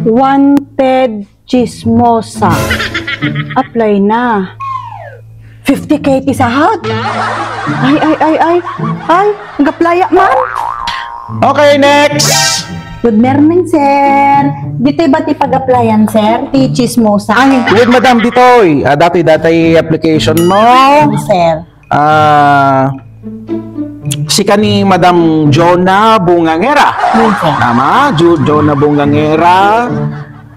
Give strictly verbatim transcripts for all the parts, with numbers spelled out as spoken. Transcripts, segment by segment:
Wanted chismosa. Apply na. Fifty K ti sahod. Ay, ay, ay, ay. Ay, nag-applya man. Okay, next. Good morning, sir. Ditoy ba ti pag-applyan, sir? Ti chismosa? Ay, wait, madam, ditoy. Ah, datoy, datoy application mo. Sir. Ah, sika ni Madam Jonah Bungangera. Yes, sir. Tama, Jo-, Jonah Bungangera.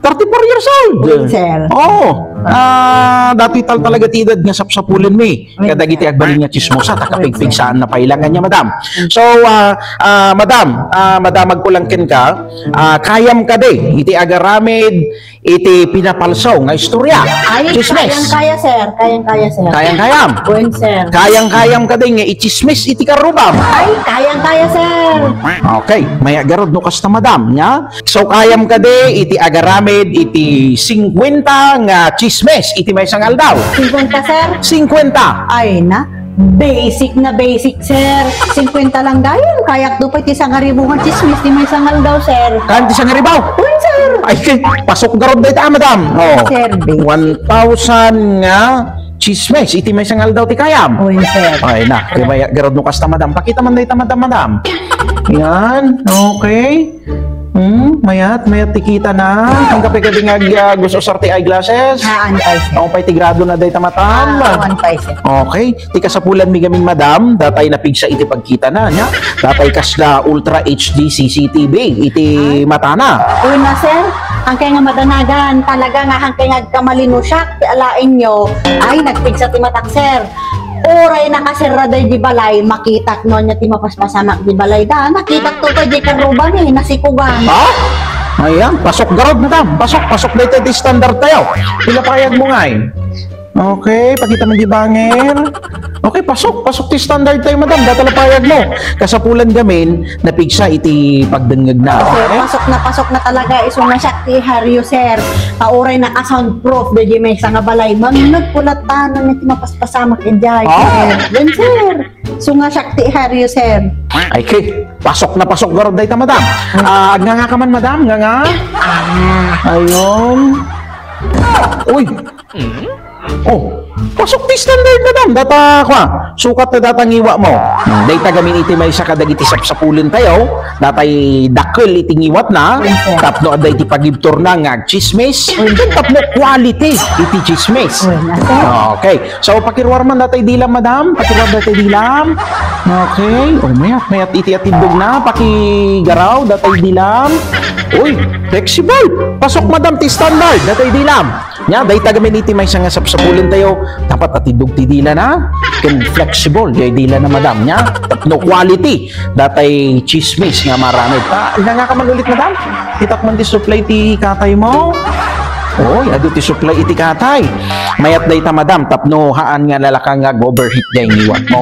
Thirty-four years old. Yes, sir. Oo. Ah, datoy tal talaga ti edad nga sapsapulenmi. Yes, sir. Kadagiti agbalin nga chismosa, ta kapigpigsaan na pay lang kaniak, madam. So, ah, ah, madam, ah, madamagko lang kenka, ah, kayam kadi iti agaramid iti pinapalso nga istorya. Ay, chismis. Kayang-kaya, sir. Kayang-kaya, sir. Kayang-kayam. Wen, sir. Kayang-kayam kadi nga ichismis iti karrubam. Ay, kayang-kaya, sir. Okay, mayat garud no kasta, madam, nia? So, kayam kadi iti agaramid iti singkwenta nga chismis iti maysa nga aldaw? Singkwenta, sir. Singkwenta. Ay, na. Basic na basic, sir. Singkwenta lang dayon. Kayatko pay ti sangaribu nga chismis ti maysa nga aldaw, sir. Kan ti sangaribu? Wen, sir. Ay, kay, pasok garud dayta, madam. Oh. Sir, basic. One thousand nga chismis iti maysa nga aldaw ti kayam. Wen, sir. Ay, na. Kay mayat garud no kasta, madam. Pakita man dayta, madam, madam. Yan. Okay. Hmm, mayat, mayat ti kitana. Anggapo kadi nga ag-, ah, gus-usar ti eyeglasses? Haan pay, sir. Haan pay ti gradona dayta matam? Ah, haan pay, sir. Okay. Ti kasapulanmi ngamin, madam, datay napigsa iti pagkitana, nia? Datay kasla Ultra H D C C T V iti matana. Wen, sir. Hankay nga madanagan, talaga nga hankay nga agkamali no siak ti alaenyo. Ay, nagpigsa ti matak, sir. Uray nakaserra daydi balay, makitak no ania ti mapaspasamak di balay da. Nakitak to to di karrubam, eh, nasikugan. Ha? Ayan, pasok garud, madam. Pasok, pasok dayta ti standard tayo. Pila payag mo ngay? Okay, pakita mo di bangir. Okay, pasok, pasok ti standard tayo, madam. Data la payag mo. Kasapulan gamin, napigsa iti pagdengngegna. Sir, okay? Pasok na, pasok na talaga. Isu nga siak ti haryo, sir. Pauray naka-soundproof, daydi maysa nga balay. Mangngeg ko latta no ania ti mapaspasamak idiay, ah, sir. Wen, sir. Isu nga siak ti haryo, sir. Ay, kay, pasok na pasok garud dayta, madam. Ah, agnganga ka man, madam? Nganga? Ah. Ayun. Uy! Oh, pasok ti standard, madam. Data, kwa, sukat na data ngiwatmo. Hmm, dayta gamin iti maysa kadagiti sapsapulen tayo. Datay dakkel iti ngiwatna. Yes, sir. Tapno adda iti pagibturna nga agchismis. Yes, sir. Tapno quality iti chismis. Yes, sir. Okay. So, pakiruar man datay dilam, madam. Pakiruar datay dilam. Okay. Oh, mayat, mayat iti atiddogna. Pakigaraw datay dilam. Uy, flexible. Pasok, madam, ti standard. Datay dilam. Nia, dayta gamin iti maysa nga sapsapulen tayo. Dapat atiddog ti dilana. Ken flexible, jay dilana, madam. Nia, tapno quality. Datay chismis nga maramid. Ah, nganga ka man ulit, madam? Kitak man ti supply ti katay mo? Oy, adu ti supply iti katay. Mayat dayta, madam, tapno haan nga nalaka nga ag-overheat jay ngiwat mo.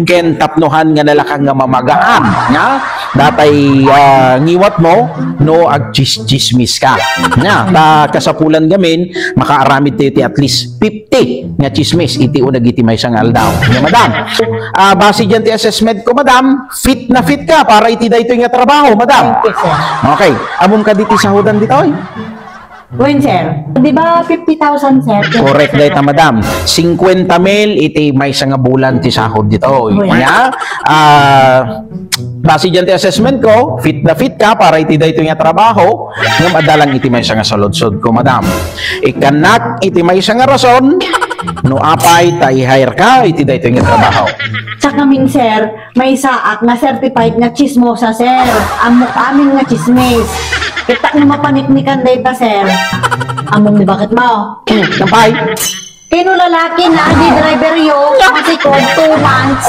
Ken tapno haan nga nalaka nga mamagaan, nia? Datay, ah, ngiwat mo, no agchis-chismis ka. Nia, ta kasapulan gamin, makaaramid tayo ti at least fifty nga chismis iti uneg iti maysa nga aldaw. Nia, madam. Ah, base diay ti assessment ko, madam, fit na fit ka para iti daytoy nga trabaho, madam. Thank you, sir. Okay. Ammom kadi ti sahodan ditoy? Wen, sir. Di ba fifty thousand, sir? Correct dayta, madam. Singkwenta mil iti maysa nga bulan ti sahod ditoy. Wen. Nia, ah, base diay ti assessment ko, fit na fit ka para iti daytoy nga trabaho, ngem adda lang iti maysa nga saludsodko, madam. Ikkannak iti maysa nga rason no apay ta i-hire ka iti daytoy nga trabaho. Saka min, sir, maysaak nga certified nga chismosa, sir. Ammok amin nga chismis. Ket tapno mapaniknikan dayta, sir. Ammom ni baketmo? Hmm, napay? Kano lalaki na di driver yo, masikog two months.